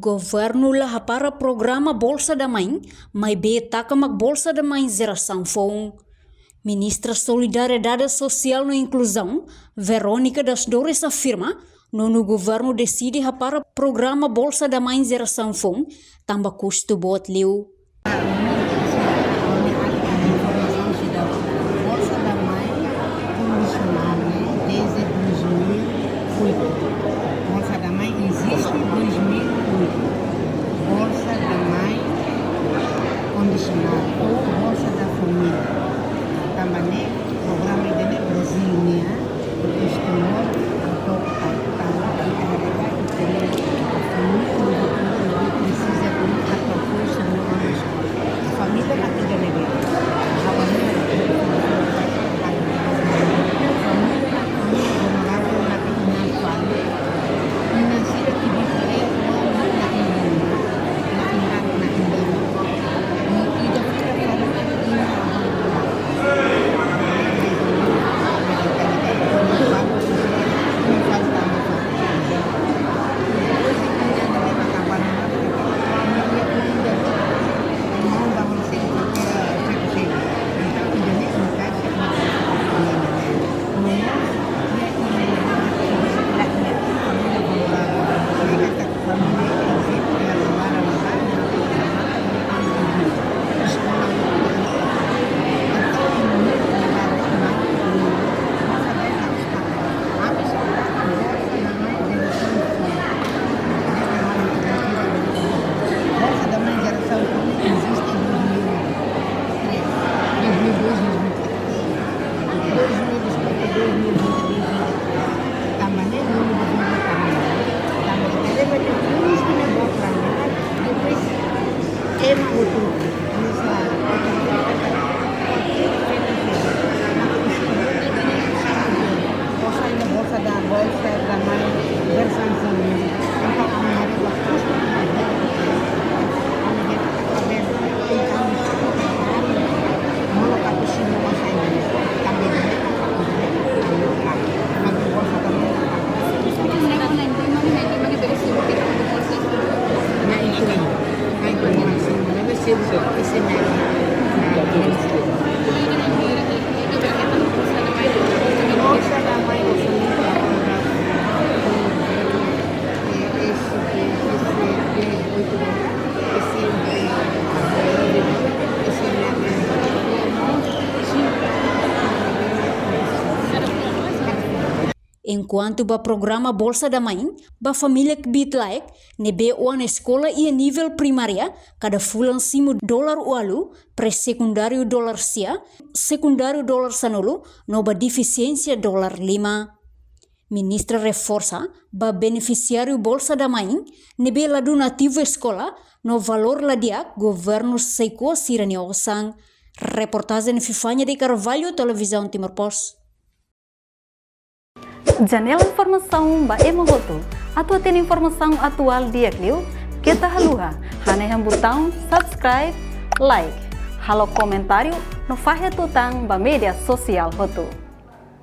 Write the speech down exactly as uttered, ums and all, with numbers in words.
Governu la hapara programa Bolsa da Mãe, maibé taka mak Bolsa da Mãe jerasaun foun. Ministra Solidariedade Sosiál no Inkluzaun, Verónica das Dores afirma, nonu governu deside hapara programa Bolsa da Mãe jerasaun foun, tanba kustu boot liu. Bolsa da Mãe kondisionál, né, desde dois mil e oito. Bolsa da Mãe existe dois mil e oito. Bolsa da Mãe kondisionál ou Bolsa da Família. Tanba ne'e programa ida-ne'e Brazil nian, Timor, entaun, tanba ita haree ba ita-nia família, presiza de atu apoiu sira-nia oan ba eskola. Família mak ida ne'ebé. Agora, família, família vulnerável mak ita fali. Inan sira ke di Tanba ne'e, nonu governu tanba ne'e, tanba ita haree ba ita-nia kustu ne'e boot laran, depois ema hotu komesa, Bolsa da, Bolsa da Mãe jerasaun foun. Entaun, ami haree ba kustu ne'e boot. Ami haree ba Enkuantu ba programa Bolsa da Mãe, ba família kbiit-laek ne'ebé oan eskola iha nivel primária, kada fulan simu dolar ualu, pré-sekundáriu dolar sia, sekundáriu dolar sanulu, no ba defisiénsia dolar lima. Ministra reforsa ba benefisiáriu Bolsa da Mãe ne'ebé ladún ativu eskola no valór la di'ak, governu sei ko'a sira-nia osan. Reportajen Fifania de Carvalho, Televizaun Timor Post. Janela informasaun ba ema hotu. Atu hatene informasaun atuál di'ak liu, keta haluha hanehan butaun subscribe, like, halo komentáriu no fahe tutan ba média sosiál hotu.